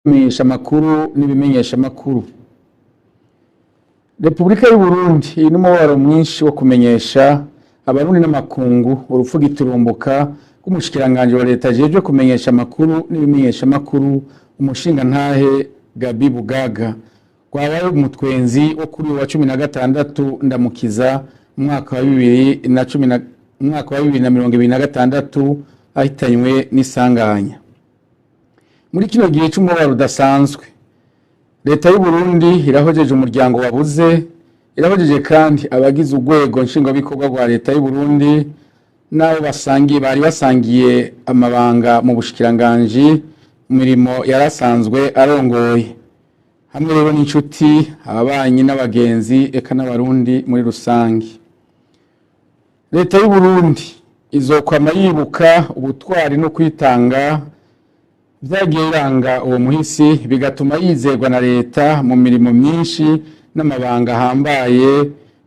Menyesha amakuru n'ibimenyeshamakuru. Repubulika y'u Burundi iri n'umubabaro mwinshi wo kumenyesha Abarundi n'amakungu urupfu giturumbuka rw'umushikiranganji wa leta ajejwe kumenyesha amakuru n'ibimenyeshamakuru, umushingantahe Gabi Bugaga, rwabaye umutwenzi wo kuri uyu wa 16 Ndamukiza umwaka wa bibiri na cumi na umwaka wa 2026, ahitanywe n'isanganya. Muri kino gihe c'umubabaro udasanzwe, leta y'u Burundi irahojeje umuryango wabuze, irahojeje kandi abagize urwego nshingwabikorwa rwa leta y'u Burundi n'abo basangiye, bari basangiye amabanga mu bushikiranganji mu mirimo yarasanzwe arongoye, hamwe rero n'inshuti, ababanyi n'abagenzi, eka n'Abarundi muri rusange. Leta y'u Burundi izokwama yibuka ubutwari no kwitanga vyagiye biranga uwo muhisi, bigatuma yizerwa na leta mu mirimo myinshi n'amabanga ahambaye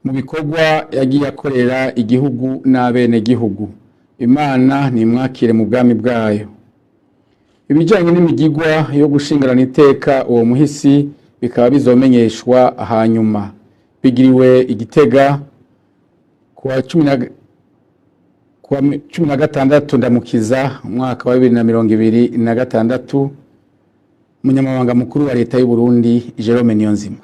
mu bikorwa yagiye akorera igihugu n'abenegihugu. Imana nimwakire mu bwami bwayo. Ibijanye n'imigigwa yo gushingurana iteka uwo muhisi bikaba bizomenyeshwa hanyuma. Bigiriwe Igitega kuwa 16 Ndamukiza umwaka wa 2026. Umunyamabanga mukuru wa leta y'u Burundi, Jerome Niyonzima.